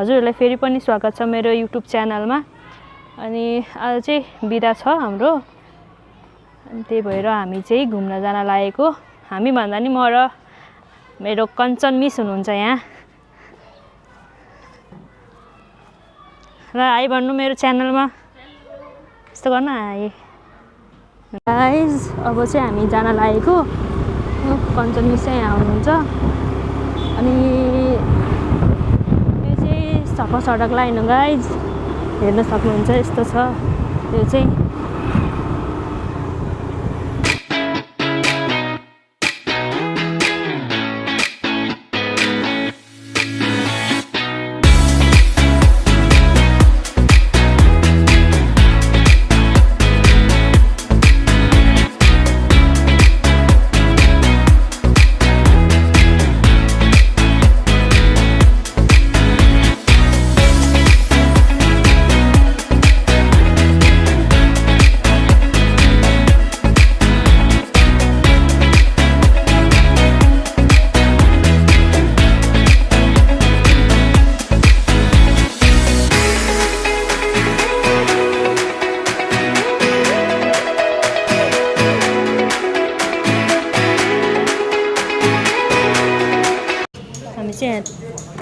हजुरहरूलाई फेरि पनि स्वागत छ मेरो युट्युब च्यानलमा। अनि आज चाहिँ बिदा छ हाम्रो, अनि त्यही भएर हामी चाहिँ घुम्न जान लागेको। हामी भन्दा नि म र मेरो कञ्चन मिस हुनुहुन्छ यहाँ। र आइ भन्नु मेरो च्यानलमा, यस्तो गर्न आए। गाइज अब चाहिँ हामी जान लागेको। कञ्चन मिस चाहिँ यहाँ हुनुहुन्छ। अनि यो चाहिँ सफा सडक लाइन हो गाइज, हेर्न सक्नुहुन्छ यस्तो छ यो चाहिँ।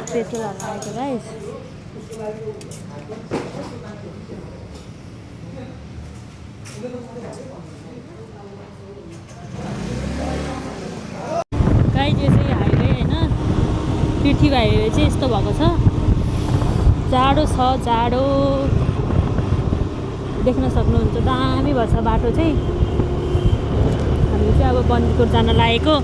पेट्रोल हाल्नु गाइस। गाइस यो चाहिँ हाइवे होइन, पृथ्वी हाइवे चाहिँ यस्तो भएको छ। जाडो छ, जाडो देख्न सक्नुहुन्छ, दामी भएको छ बाटो चाहिँ। हामी चाहिँ अब बन्दीपुर जान लागेको।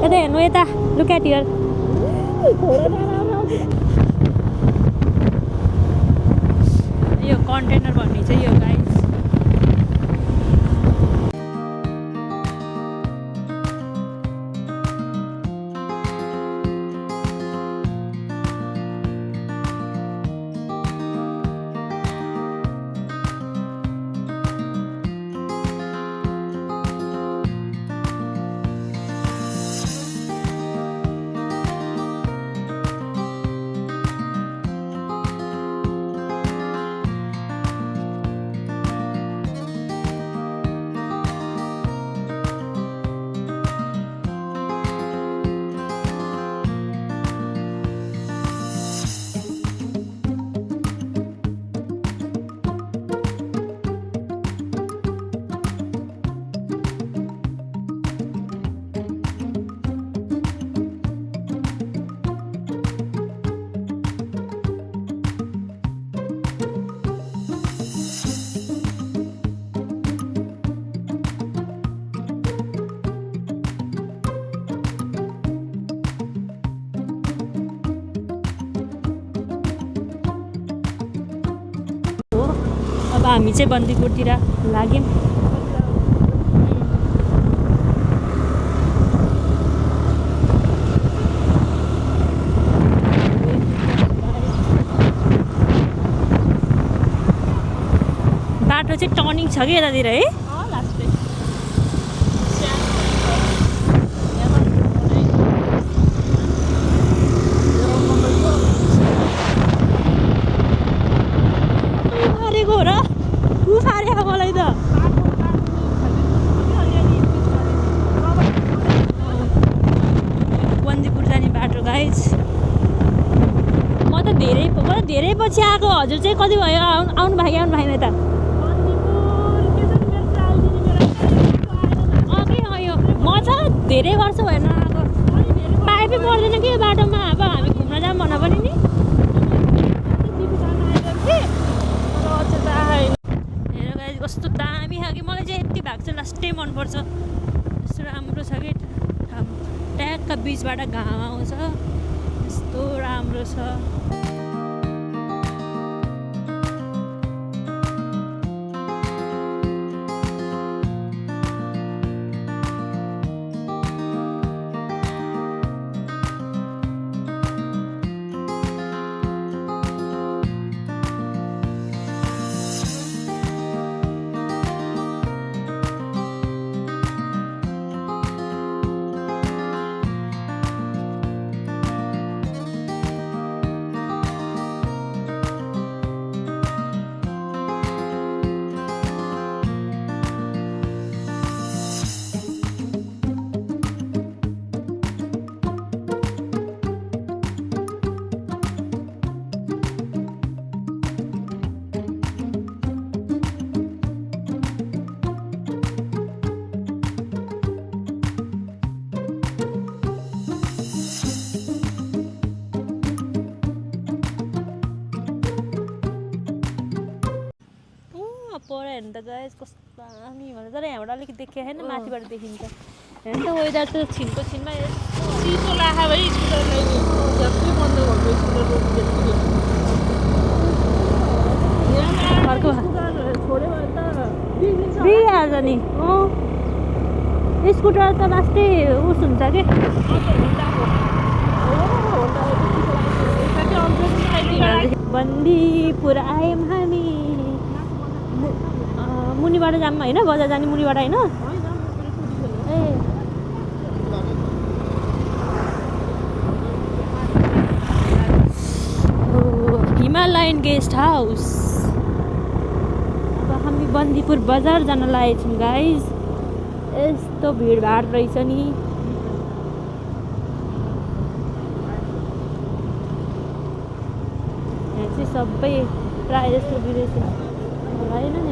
यता हेर्नु, यता लुक एट हियर। यो कन्टेनर भन्ने चाहिँ यो गाइस। अब हामी चाहिँ बन्दीपुरतिर लाग्यौँ। बाटो चाहिँ टर्निङ छ कि यतातिर है। मलाई त बन्दीपुर जाने बाटो गाइज। म त धेरै पछि आएको। हजुर चाहिँ कति भयो आउनु भएन त? म त धेरै वर्ष भएन आएको। पाइपै पर्दैन कि यो बाटोमा। अब हामी घुम्न जाऊँ भन्न पनि नि। कस्तो दामी खालको, मलाई चाहिँ यति भएको चाहिँ लास्टै मनपर्छ। यस्तो राम्रो छ कि ट्यागका बिचबाट घाम आउँछ, यस्तो राम्रो छ। गाइस कस्तो दामी भन्छ तर यहाँबाट अलिकति देखिया छैन माथिबाट देखिन्छ हेर्नु त वेदर त छिनको छिनमा चिसो लाखा भाइ स्कुटरलाई झट्टै बन्द भएको स्कुटर रोकिदिएको अर्को छोड्यो भने त बिहाल्छ नि स्कुटर त लास्टै उस हुन्छ कि बन्दीपुर आयौँ हामी मुनिबाट जाऊँ होइन बजार जाने मुनिबाट होइन ए हिमालयन गेस्ट हाउस अब हामी बन्दीपुर बजार जान लागेको छौँ गाइज यस्तो भिडभाड रहेछ नि यहाँ चाहिँ सबै प्रायः जस्तो विदेशी होइन नि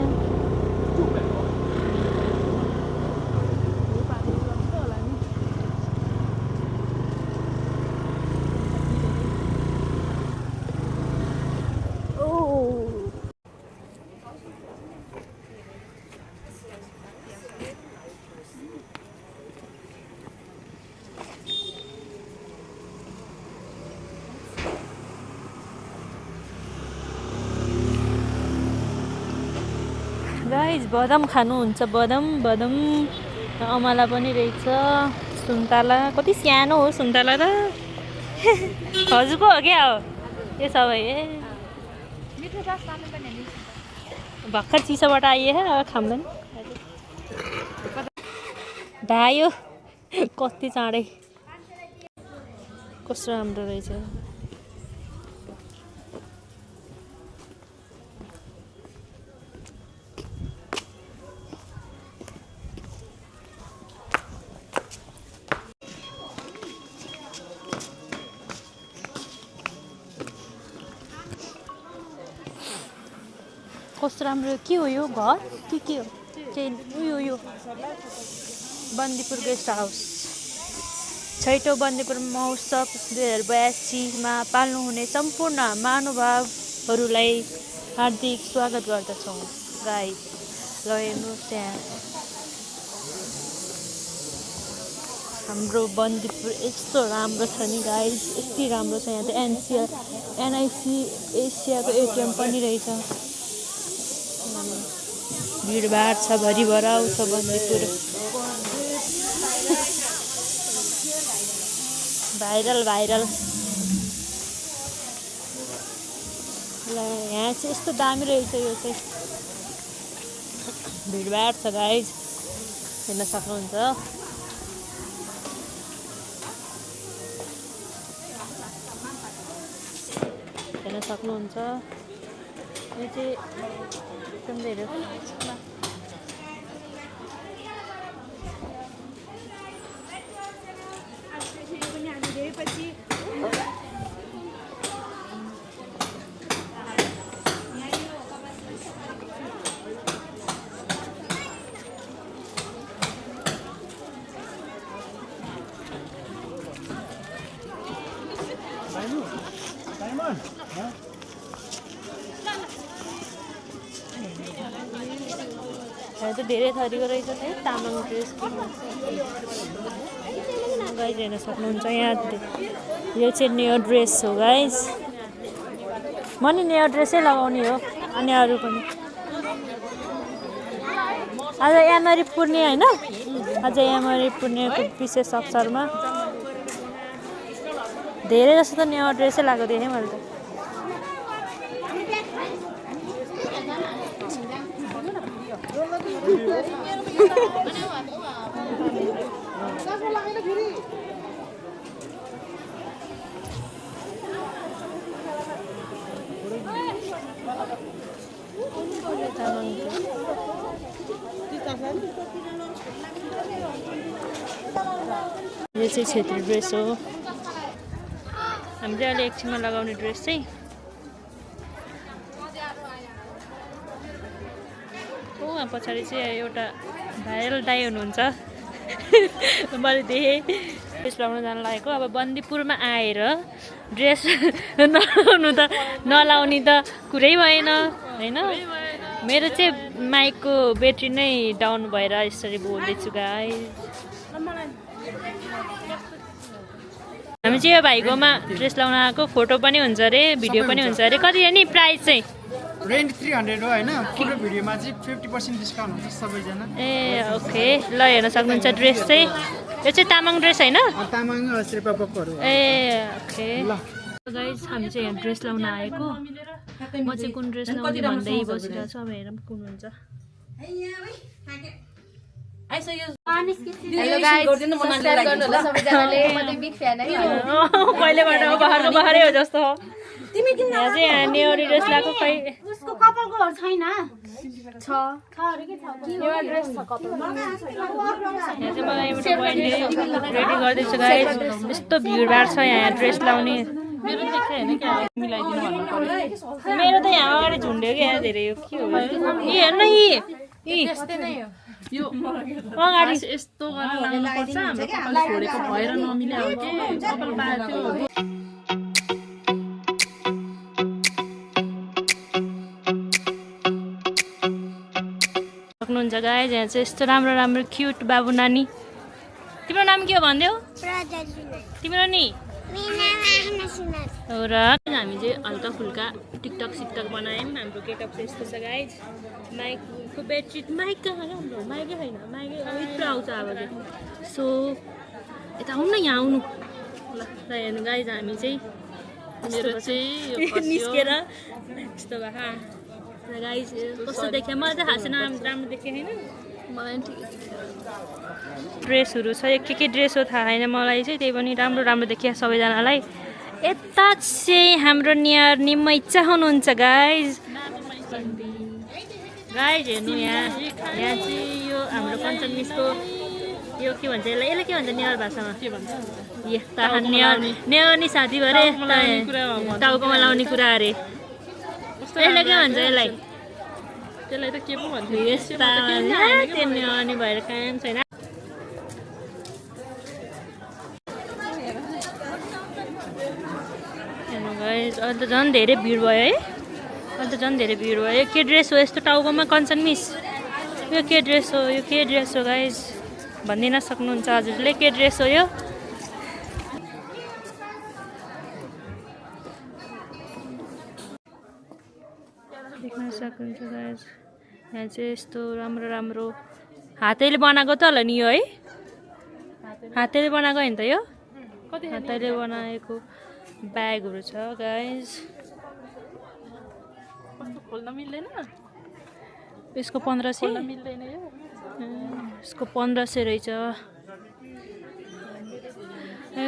गाइज बदाम खानुहुन्छ बदाम अमला पनि रहेछ सुन्तला कति सानो हो सुन्तला त हजुरको हो क्या हो यो सबै भर्खर चिसोबाट आइए अब खाउँदैन धायो कति चाँडै कस्तो राम्रो रहेछ कस्तो राम्रो के हो यो घर के हो यो बन्दीपुर गेस्ट हाउस छैटौँ बन्दीपुर महोत्सव 2082मा पाल्नुहुने सम्पूर्ण महानुभावहरूलाई हार्दिक स्वागत गर्दछौँ गाइस ल हेर्नुहोस् त्यहाँ हाम्रो बन्दीपुर यस्तो राम्रो छ नि गाइस यति राम्रो छ यहाँ त एनआइसी एसियाको एटिएम पनि रहेछ भिडभाड छ भरिभराउ छ बन्दीपुर भाइरल ल यहाँ चाहिँ यस्तो दामी रहेछ यो चाहिँ भिडभाड छ गाइज हेर्न सक्नुहुन्छ यो चाहिँ एकदम धेरै यहाँ त धेरै थरीको रहेछ है तामाङ ड्रेस गाइज हेर्न सक्नुहुन्छ यहाँ यो चाहिँ न्यू ड्रेस हो गाइज म नि न्यू ड्रेसै लगाउने हो अनि अरू पनि आज यामरी पूर्णे होइन आज यामरी पूर्णेको विशेष अवसरमा धेरै जस्तो त न्यू ड्रेसै लगाएको देखेँ मैले त यो चाहिँ क्षेत्री ड्रेस हो हामीले अहिले एकछिनमा लगाउने ड्रेस चाहिँ वहाँ पछाडि चाहिँ एउटा भाइरल दाइ हुनुहुन्छ मैले देखेँ ड्रेस लगाउन जान लागेको अब बन्दीपुरमा आएर ड्रेस नलाउनु त नलाउने त कुरै भएन होइन मेरो चाहिँ माइकको ब्याट्री नै डाउन भएर यसरी बोल्दैछु गाइस। हामी चाहिँ यो भाइकोमा ड्रेस लाउन आएको, फोटो पनि हुन्छ अरे भिडियो पनि हुन्छ अरे। कति हो नि प्राइस चाहिँ? रेन्ट 300 हो हैन, फोटो भिडियोमा चाहिँ 50% डिस्काउन्ट हुन्छ सबैजना। ए ओके, ल हेर्न सक्नुहुन्छ ड्रेस चाहिँ। यो चाहिँ तामाङ ड्रेस हैन? तामाङ शेर्पा बक्कहरू। ए ओके गाइस, हामी चाहिँ यहाँ ड्रेस लाउन आएको। म चाहिँ कुन ड्रेस लाउने भन्दै बसिरहेको छु, अब हेरौँ कुन हुन्छ। हेलो गाइस, सब्सक्राइब गर्नु होला सबैजनाले। म चाहिँ बिग फ्यान है। कहिलेबाट बहारको बहारै हो जस्तो हो। तिमी किन यहाँ चाहिँ नेवरी ड्रेस लगाएको, खै उसको कपालको छैन छ अरे के छ यो ड्रेस छ कपालमा। यहाँ चाहिँ मलाई एउटा बहिनीले रेडी गर्दैछु गाइस। यस्तो भिडभाड छ यहाँ ड्रेस लाउने। मेरो देखे हैन क्या मिलाइदिनु भन्नु पर्यो। मेरो त यहाँ अगाडि झुन्ड्यो कि यहाँ धेरै हो के हो यी हेर्न यी त्यस्तै नै हो यो अगाडि यस्तो गरेर लाउनु पर्छ। हाम्रो कपाल छोडेको भएर नमिल्या हो कि कपाल पाएको थियो। सक्नुहुन्छ गाइस, यहाँ चाहिँ यस्तो राम्रो राम्रो क्युट बाबु नानी। तिम्रो नाम के हो भनिदेऊ? तिम्रो नि हो र। हामी चाहिँ हल्का फुल्का टिकटक सिकटक बनायौँ। हाम्रो गेटअप चाहिँ यस्तो छ गाइज। माइकको ब्याट्री माइक कहाँ राम्रो माइकै छैन, माइकै यत्रो आउँछ अब चाहिँ। सो यता आउनु न, यहाँ आउनु ल। हेर्नु गाइज, हामी चाहिँ मेरो चाहिँ यो निस्केर यस्तो भएको गाइज। कस्तो देख्यो? मलाई चाहिँ खासै राम्रो देखेँ होइन। मलाई ठिक ड्रेसहरू छ, के ड्रेस हो थाहा छैन मलाई चाहिँ, त्यही पनि राम्रो राम्रो देखियो सबैजनालाई। यता चाहिँ हाम्रो नियर निमैचा हुनुहुन्छ गाइज। गाइज हेर्नु यहाँ चाहिँ यो हाम्रो कञ्चन मिसको यो के भन्छ यसलाई, यसलाई के भन्छ नेवार भाषामा? के भन्छ? यस्ता नेवानी साथी भरे टाउकोमा लाउने कुरा अरे। यसलाई के भन्छ यसलाई? त्यसलाई त के पो भन्थ्यो? यस्ता त्यो नेवानी भएर काम छैन। हेर्नु गाइस, अहिले त झन् धेरै भिड भयो है। अहिले त झन् धेरै भिड भयो। के ड्रेस हो यस्तो टाउकोमा कञ्चन मिस? यो के ड्रेस हो? यो के ड्रेस हो गाइस? भनिदिन सक्नुहुन्छ हजुरले के ड्रेस हो यो? देख्न सक्नुहुन्छ गाइस, यहाँ चाहिँ यस्तो राम्रो राम्रो हातैले बनाएको त होला नि यो है? हातैले बनाएको होइन त यो? हातैले बनाएको ब्यागहरू छ गाइस। कस्तो खोल्न मिल्दैन? यसको 1500 खोल्न मिल्दैन यो। यसको 1500 रहेछ।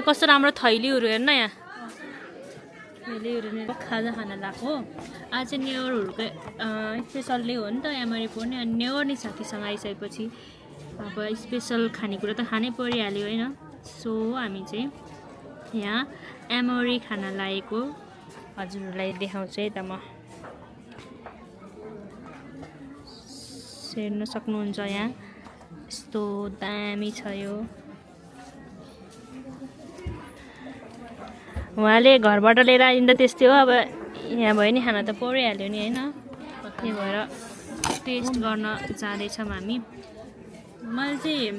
कस्तो राम्रो थैलीहरू हेर्न यहाँ। थैलीहरू खाजा खाना लगाएको। आज चाहिँ नेवरहरूको स्पेसल्ली हो नि त एमरी फोर्ने। अनि नेवरनी साथीसँग आइसकेपछि अब स्पेसल खानेकुरा त खानै परिहाल्यो होइन। सो हामी चाहिँ यहाँ एमरी खाना लागेको हजुरहरूलाई देखाउँछु है त म। हेर्न सक्नुहुन्छ यहाँ यस्तो दामी छ यो। उहाँले घरबाट लिएर आइन्दा त्यस्तै हो। अब यहाँ भयो नि खाना त परिहाल्यो नि होइन। त्यही भएर टेस्ट गर्न जाँदैछौँ हामी। मैले चाहिँ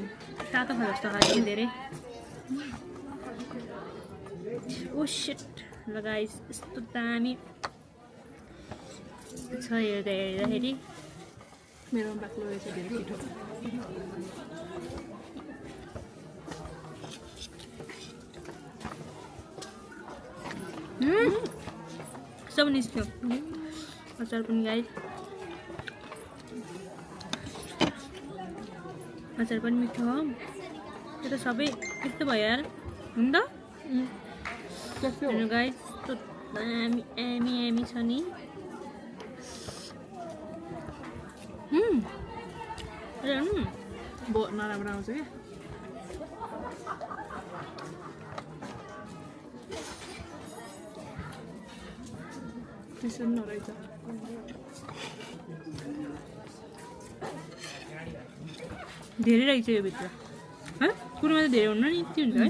तातो खाना जस्तो खाएको धेरै। ओ शिट ल गाइस, यस्तो दामी छ हेर्दाखेरि। मेरो बाक्लो रहेछ धेरै छिटो। सब निस्क्यो। अचार पनि गाइस, अचार पनि मिठो हो। त्यो त सबै मिठो भयो यार हुन त। हेर्नु गाइस, यस्तो दामी एमी छ नि। नराम्रो आउँछ क्या। त्यसो नरहेछ। धेरै रहेछ यो भित्र है। कुरोमा त धेरै हुन्न नि, यति हुन्छ है।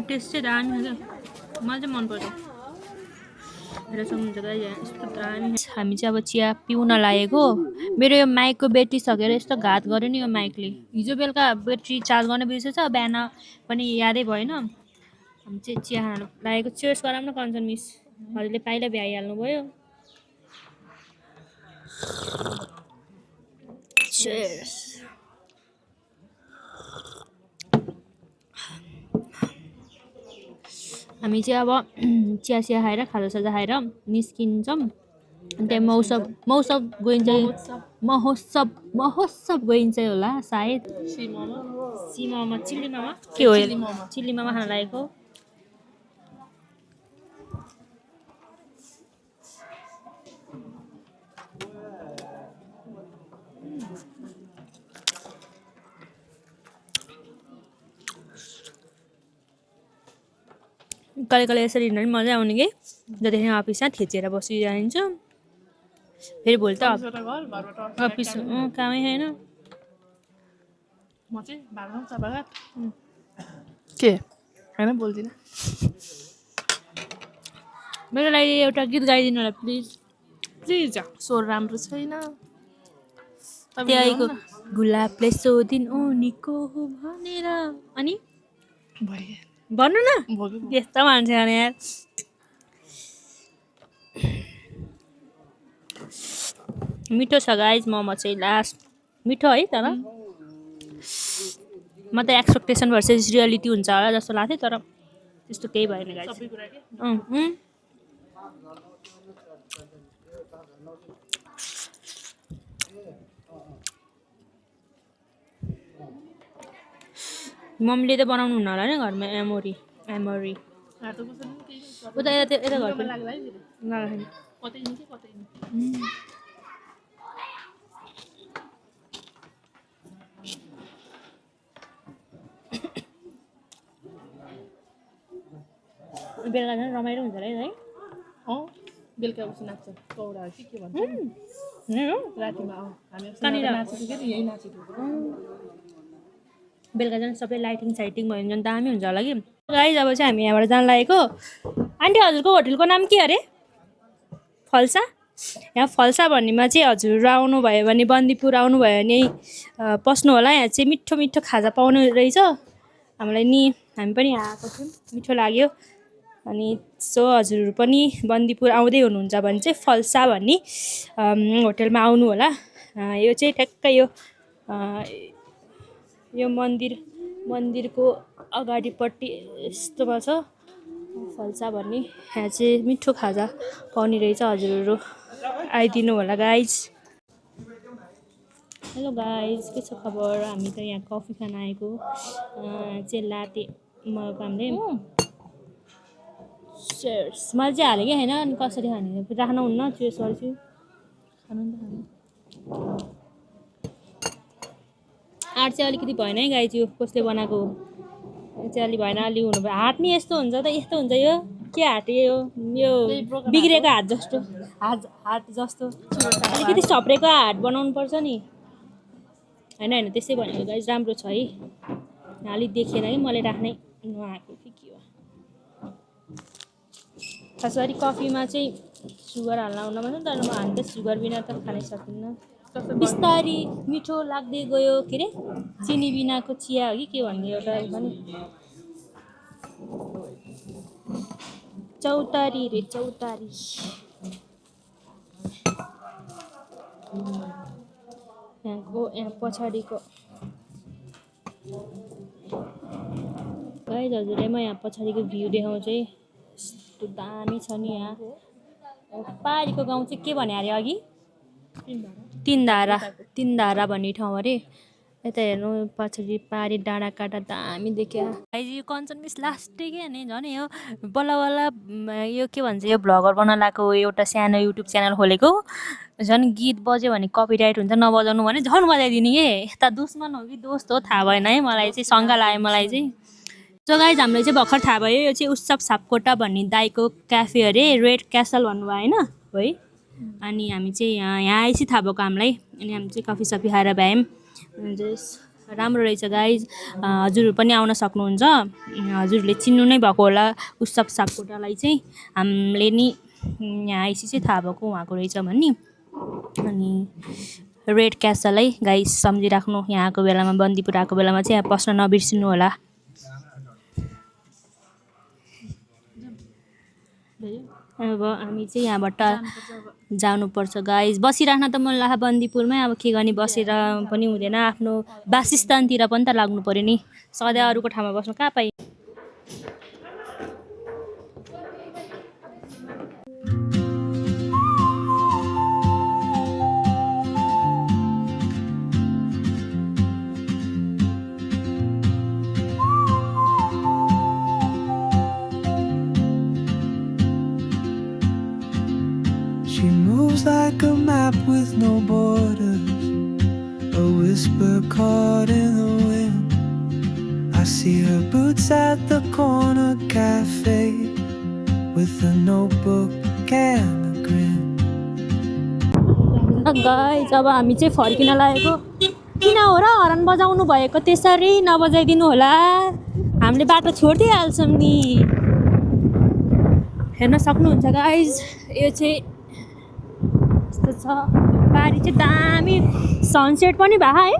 टेस्ट चाहिँ दामी छ क्या। मलाई चाहिँ मनपर्छ। हेर सक्नुहुन्छ गाइज यस्तो दामी हामी चाहिँ अब चिया पिउन लागेको मेरो यो माइकको ब्याट्री सकेर यस्तो घात गर्यो नि यो माइकले हिजो बेलुका ब्याट्री चार्ज गर्न बिर्सेछ बिहान पनि यादै भएन हामी चाहिँ चिया खान लागेको चेयर्स गराउँ न कञ्चन मिस हजुरले पाइला भ्याइहाल्नु भयो चेयर्स हामी चाहिँ अब चिया खाएर खाजासाजा खाएर निस्किन्छौँ अनि त्यहाँ महोत्सव गइन्छ महोत्सव गइन्छ होला सायद सिमामा चिल्लीमामा के हो चिल्लीमामा खान लागेको कहिले कहिले यसरी हिँड्नु पनि मजा आउने कि जतिखेर अफिसमा थिचेर बसिरहन्छ फेरि भोलि त अफिस कामै छैन म चाहिँ भाग्नु चपाघाट के होइन बोल्दिनँ मेरो लागि एउटा गीत गाइदिनु होला प्लिज प्लिज स्वर राम्रो छैन त्यहीको गुलाबले सोधिन् उनीको हो भनेर अनि भयो भन्नु न भोग्यो यस्तो मान्छे भने यार मिठो छ गाइज मोमो चाहिँ लास्ट मिठो है तर म त एक्सपेक्टेसन भर्सेस रियालिटी हुन्छ होला जस्तो लाग्थ्यो तर त्यस्तो केही भएन गाइज सबै कुरा के मम्मीले त बनाउनु हुन्न होला नि घरमा एमोरी हात त कसरी नि केही उता यता घरमा लाग्ला है फेरि नराख्ने कतै हिँड्छ कतै हिँड्छ बेलुका झन् रमाइलो हुन्छ है बेलुका उसी नाच्छ कौडा के भन्छ हो रातिमा हामी कहाँनिर? नाचेको के यही नाचेको बेलुका झन् सबै लाइटिङ साइटिङ भयो भने झन् दामी हुन्छ होला कि गाइज अब चाहिँ हामी यहाँबाट जान लागेको आन्टी हजुरको होटलको नाम के अरे फल्सा यहाँ फल्सा भन्नेमा चाहिँ हजुर आउनुभयो भने बन्दीपुर आउनुभयो भने पस्नु होला यहाँ चाहिँ मिठो मिठो खाजा पाउने रहेछ हामीलाई नि हामी पनि आएको थियौँ मिठो लाग्यो अनि सो हजुरहरू पनि बन्दीपुर आउँदै हुनुहुन्छ भने चाहिँ फल्सा भन्ने होटलमा आउनु होला यो चाहिँ ठ्याक्कै यो मन्दिरको अगाडिपट्टि यस्तोमा छ फल्सा भन्ने यहाँ चाहिँ मिठो खाजा पाउने रहेछ हजुरहरू आइदिनु होला गाइज हेलो गाइज के छ खबर हामी त यहाँ कफी खान आएको चाहिँ लाटे मगाएको हामीले चेयर्स मैले चाहिँ हालेँ कि होइन अनि कसरी खाने राख्नुहुन्न चेयर्स गर्छु खानु नि त खानु आँट चाहिँ अलिकति भएन है गाई यो कसले बनाएको चाहिँ अलिक भएन अलि हुनु भयो हाट नि यस्तो हुन्छ त यस्तो हुन्छ यो के हाट यो बिग्रेको हात जस्तो हाट जस्तो अलिकति सप्रेको हाट बनाउनु पर्छ नि होइन त्यसै भनेको गाई राम्रो छ है अलिक देखेन कि मैले राख्नै नआएको कि के हो खास गरी कफीमा चाहिँ सुगर हाल्न आउन भन्छ तर म हामी त सुगर बिना त खानै सकिन्न बिस्तारी मिठो लाग्दै गयो के अरे चिनी बिनाको चिया हो कि के भन्ने एउटा पनि चौतारी रे चौतारी यहाँ पछाडिको गाइज हजुरलाई म यहाँ पछाडिको भ्यू देखाउँछु है यस्तो दामी छ नि यहाँ पारीको गाउँ चाहिँ के भने अरे अघि तिनधारा भन्ने ठाउँ अरे यता हेर्नु पछाडि पारी डाँडा काँडा दामी देख्यो यो कञ्चन मिस लास्टै के नि झन् यो बल्ल यो के भन्छ यो भ्लगर बनाउन लगाएको एउटा सानो युट्युब च्यानल खोलेको झन् गीत बज्यो भने कपिराइट हुन्छ नबजाउनु भने झन् बजाइदिने के यता दुश्मन हो कि दोस्त हो थाहा भएन है मलाई चाहिँ शङ्का लाग्यो मलाई चाहिँ सो गाइज हामीलाई चाहिँ भर्खर थाहा भयो यो चाहिँ उत्सव सापकोटा भन्ने दाइको क्याफे अरे रेड क्यासल भन्नुभयो होइन है अनि हामी चाहिँ यहाँ आएपछि थाहा भएको हामीलाई अनि हामी चाहिँ कफी सफी खाएर भ्यायौँ राम्रो रहेछ गाइज हजुरहरू पनि आउन सक्नुहुन्छ हजुरहरूले चिन्नु नै भएको होला उत्सव सापकोटालाई चाहिँ हामीले नि यहाँ आइसी चाहिँ थाहा भएको उहाँको रहेछ भन्ने। अनि रेड क्यासल है गाइस, सम्झिराख्नु यहाँको बेलामा, बन्दीपुर आएको बेलामा चाहिँ यहाँ पस्न नबिर्सिनु होला। अब हामी चाहिँ यहाँबाट जानुपर्छ गाइस। बसिराख्न त मन लाग्छ बन्दीपुरमै, अब के गर्ने, बसेर पनि हुँदैन, आफ्नो वासस्थानतिर पनि त लाग्नु पऱ्यो नि। सधैँ अरूको ठाउँमा बस्नु कहाँ पाइ। She moves like a map with no borders, a whisper caught in the wind. I see her boots at the corner cafe with a notebook and a grin. Guys अब हामी चाहिँ फर्किन लागेको। किन हो र हर्न बजाउनु भएको, त्यसरी नबजाइदिनु होला, हामीले बाटो छोडिदिइहाल्छौँ नि। हेर्न सक्नुहुन्छ गाइस, यो चाहिँ यस्तो छ। पारी चाहिँ दामी सनसेट पनि भयो है,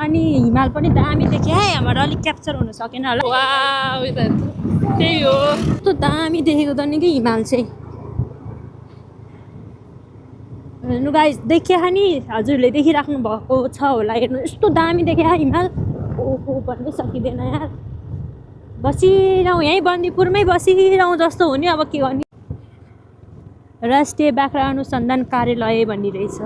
अनि हिमाल पनि दामी देख्यो है। हाम्रो अलिक क्याप्चर हुन सकेन होला। वाउ त्यही हो, यस्तो दामी देखेको त नि कि हिमाल चाहिँ। हेर्नु गाइस, देखिया नि, हजुरले देखिराख्नु भएको छ होला। हेर्नु यस्तो दामी देखिया हिमाल। ओहो भन्नै सकिँदैन यार। बसिरहँ यहीँ बन्दीपुरमै बसिरहँ जस्तो हो नि। अब के गर्ने, राष्ट्रिय बाख्रा अनुसन्धान कार्यालय भन्ने रहेछ।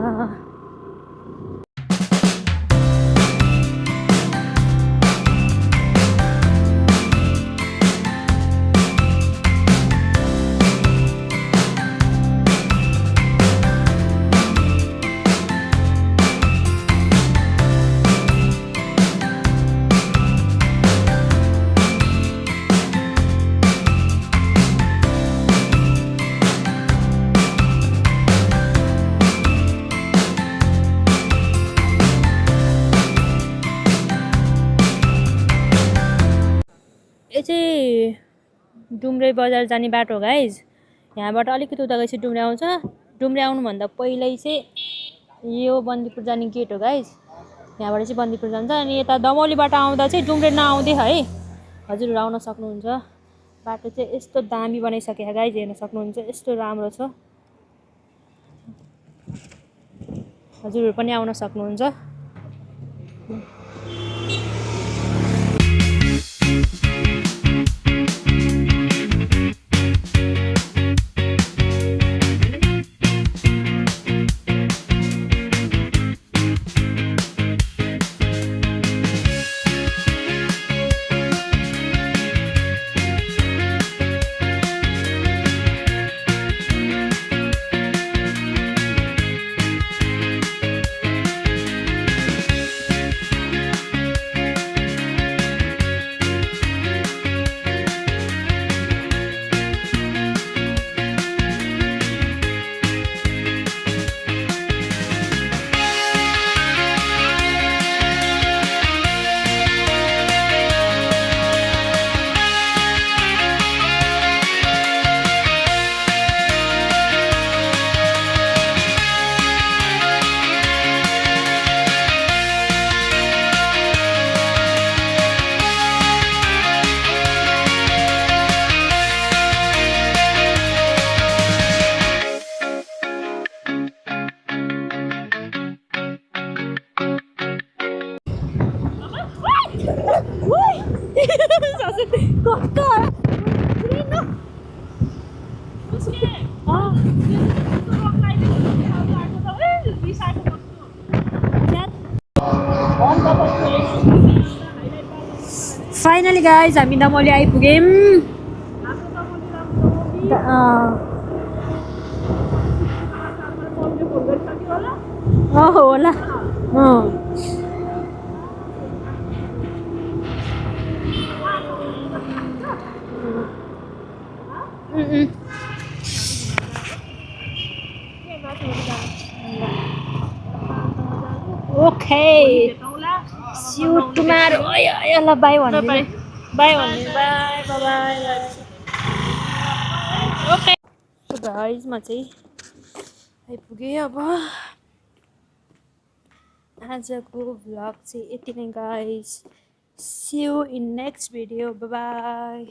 यो चाहिँ डुम्रे बजार जाने बाटो हो गाइज। यहाँबाट अलिकति उता गएपछि डुम्रे आउँछ। डुम्रे आउनुभन्दा पहिल्यै चाहिँ यो बन्दीपुर जाने गेट हो गाइज। यहाँबाट चाहिँ बन्दीपुर जान्छ। अनि यता दमौलीबाट आउँदा चाहिँ डुम्रे नआउँदै है हजुरहरू आउन सक्नुहुन्छ। बाटो चाहिँ यस्तो दामी बनाइसकेको गाइज, हेर्न सक्नुहुन्छ, यस्तो राम्रो छ। हजुरहरू पनि आउन सक्नुहुन्छ। फाइनली गाइज हामी दमौली आइपुग्यौँ। होला ओके सी यू टुमारो। ल बाई भन्नु, बाई भन्नु, बाई बाई। गाइज म चाहिँ आइपुगेँ अब आजको भ्लग चाहिँ यति नै guys see you in next video by